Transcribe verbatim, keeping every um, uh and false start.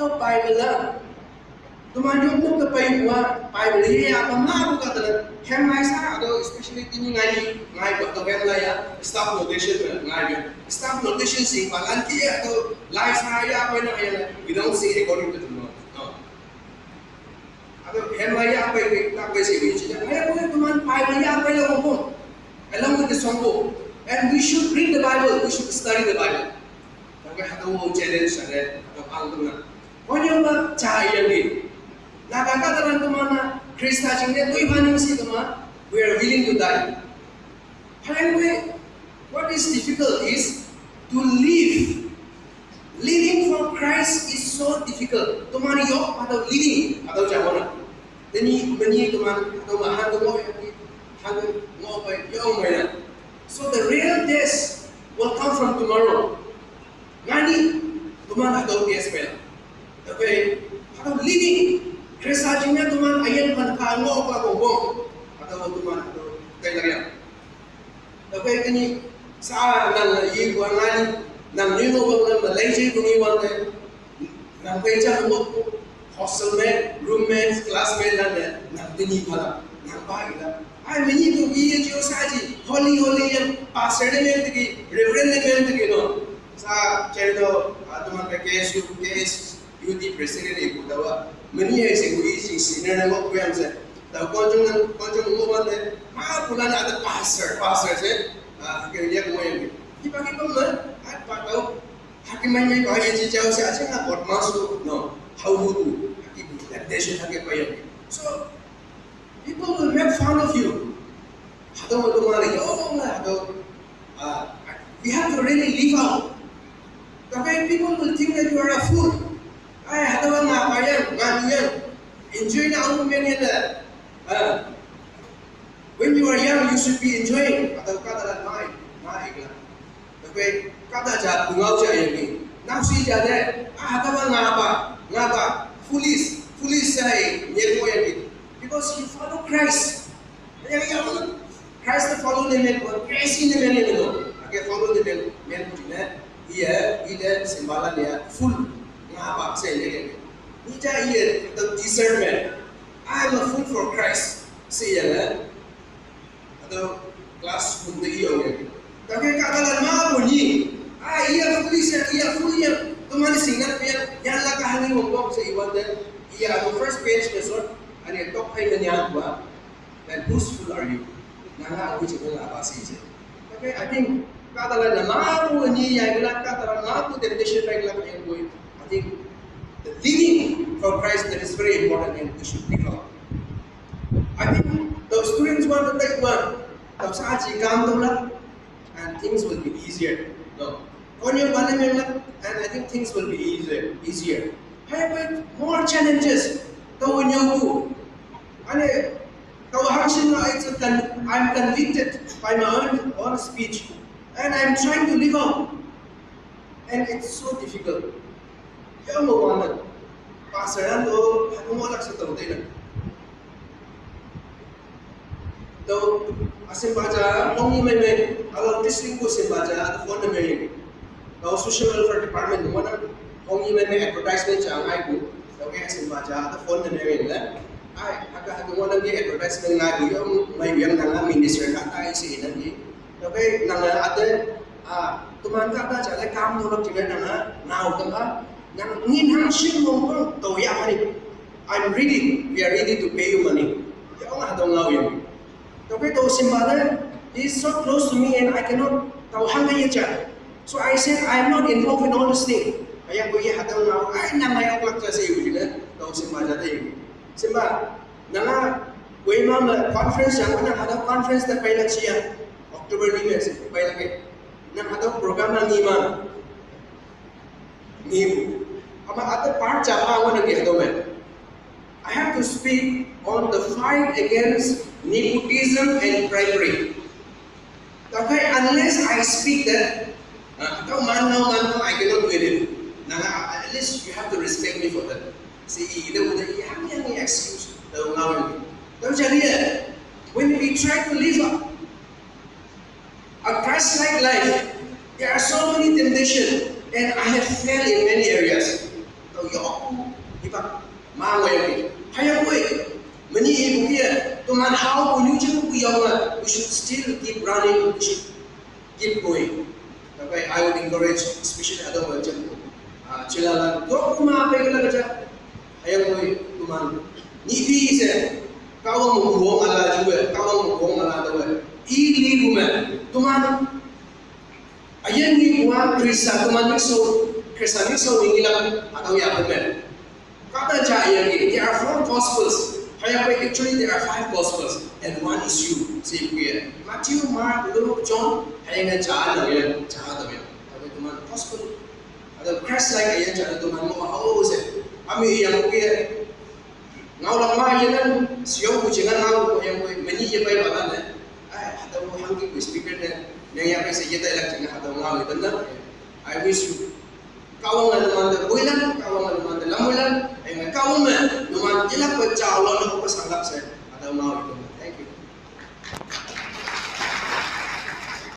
Bible la. Teman yong no ke pai wa Bible ye ya apa ma bu kata la. Hem mai sa atau especially tini ngai ngai ba atau hem la ya staff notation ngai ya. Staff notation sing palan ki ya atau lai sa ya apa na ya. We don't sing according to the law. No. Atau hem la ya apa ke tak bai sing ni. Jadi, ayo boleh teman Bible ya apa la ngomong. Along with the songbook. And we should read the Bible. We should study the Bible. Tapi atau challenge ada atau pangtung na. Onyo ba cha yang di. Na kaka teman teman na Krista jing ne tui paning si teman. We are willing to die. Hai we, what is difficult is to live. Living for Christ is so difficult. Teman yo atau living atau jawona. Teni meni teman atau mahan tu mo yang di. Han mo pa yo mo ya. So the real test will come from tomorrow. Ngani teman atau test pa. Okay, atau living. Krista jing ne teman ayan pan ka ngo ka bongbong. Atau teman atau kaya lagi. Okay, kani sa nang yi wa ngani nang ni ngo bang nang malai je kuni wan ne. Nang kai cha ngo hostel mate, roommate, classmate nang ne nang tini pala nang pa ila. Ai mini tu yi je sa ji holy holy yang pastor ne men tiki, reverend ne men tiki no. Sa chendo teman ka K S U, K S U T president ibu tawa. Meni ai se ku yi senior na ngo ku yang se. Tawa konjong nang konjong ngo wan ne ma pula na ada pastor, pastor se. Ah, ke dia ko yang. Di pagi pun man, at pa tawa. Haki mai mai ba ye ji jao se aja na kot masu no. How would you? Haki bu temptation haki pa yang. So people will make fun of you. Hatau teman yo na hatau. Uh, we have to really live out. Okay, people will think that you are a fool. Ai hatau nga pa yang, nga ni yang. Enjoy na ang men yang na. Uh, when you are young, you should be enjoying. Hatau kata la mai, mai ikla. Okay, kata ja pungau ja yang ni. Nafsi ja de. Ah, hatau nga pa, nga pa. Foolish, foolish sai. Ye ko yang ni. Because you follow Christ. Yang yang Christ follow ne men ko, Christ ne men ne no. Okay, follow ne men men ko ne. Iya, ida sembala dia full. Ngapa saya ne? Ni ja iya the discernment. I am a fool for Christ. Say ya. Atau class pun de iya. Tapi kata la ma bunyi. Ah, iya foolish ya, iya fool ya. Teman singat ya, yang la kahani ngomong sa iwan de. Iya, atau first page ke sort. Ani top ai menya gua. Then whose fool are you? Nanga awi chikong apa si je. Okay, I think kata la na mapu ni ya gila kata la mapu temptation pa gila kaya boy. I think the living for Christ that is very important and we should take on. I think those students want to take one. Those aji kam tu la. And things will be easier. No. Konyo bane mengla, and I think things will be easier. Easier. Hey, but more challenges. Tau nyaku. Ane, tau hangshin na it's a con- I'm convicted by my own, own speech, and I'm trying to live out, and it's so difficult. Yang mau mana? Pasaran tu, aku mau lak setau deh. Tau asim baja long ni mai mai alam district ko sim baja ada phone na mai. Tau social welfare department mana long ni mai mai advertisement jang ai ku. Tau ke asim baja ada phone na mai le. Ai, aka hatu mana ke advertisement ngai ku yang mai yang nanga minister kata isi ina ni. Tau ke nanga ada ah teman kata jale kam tolak jale nanga nau tengah nang ngin hang shim ngong tau ya hari. I'm ready. We are ready to pay you money. Ya Allah, tau ngau yang. Tapi tau simba de, he is so close to me and I cannot tau hang ye cha. So I said, I am not involved in all this thing. Ayang ko ye hatau ngau, ai nang ayang lak cha se yu jine. Tau simba jate yu. Simba, nanga, ko imam conference yang mana hatau conference ta pai lak chia. October ni me se pai lak ke. Nang hatau program nang imam. Nibu. Ama ata part japa wana ke hatau me. I have to speak on the fight against nepotism and bribery. Okay, unless I speak that, uh, tau man now, man now, I cannot do anything. Nah, at least you have to respect me for that. See, you know, the yang yang excuse, the ngawin. Tau jadi ya, when we try to live up a Christ-like life, there are so many temptations, and I have failed in many areas. Tau yo Still keep running, keep going. Therefore, I would encourage, especially other world, uh, chila la, do kuma pe kala kaja, ayang koi tuman. Ni pi se, kawang mo buong ala juwe, kawang mo buong ala dawe. I ni bume, tuman. Ayang ni buang Krista, tuman ni so, Krista ni so ni ngilang, atau ya bume. Kata cha ayang ni, there are four gospels. Haya pe actually there are five gospels, and one is you. Say kuya. Matthew, Mark, Luke, John. Haya nga cha na ya, cha da ya. Tapi tuman gospel. Ada Christ like ayang cha tuman mo hao se. Ami yang kuya. Ngau lang ma ayang, siyo ku chingan ngau ku ayang kuya. Mani ye bai bala ne. Ai, ada mo hangki ku speaker ne. Nang ya pe se ye tai lak chingan ada ngau ye tanda. I wish you. Kawang na numan da builan, kawang na numan da lamulan. Ayang kawang na numan ilak pa cha lo na ko pasang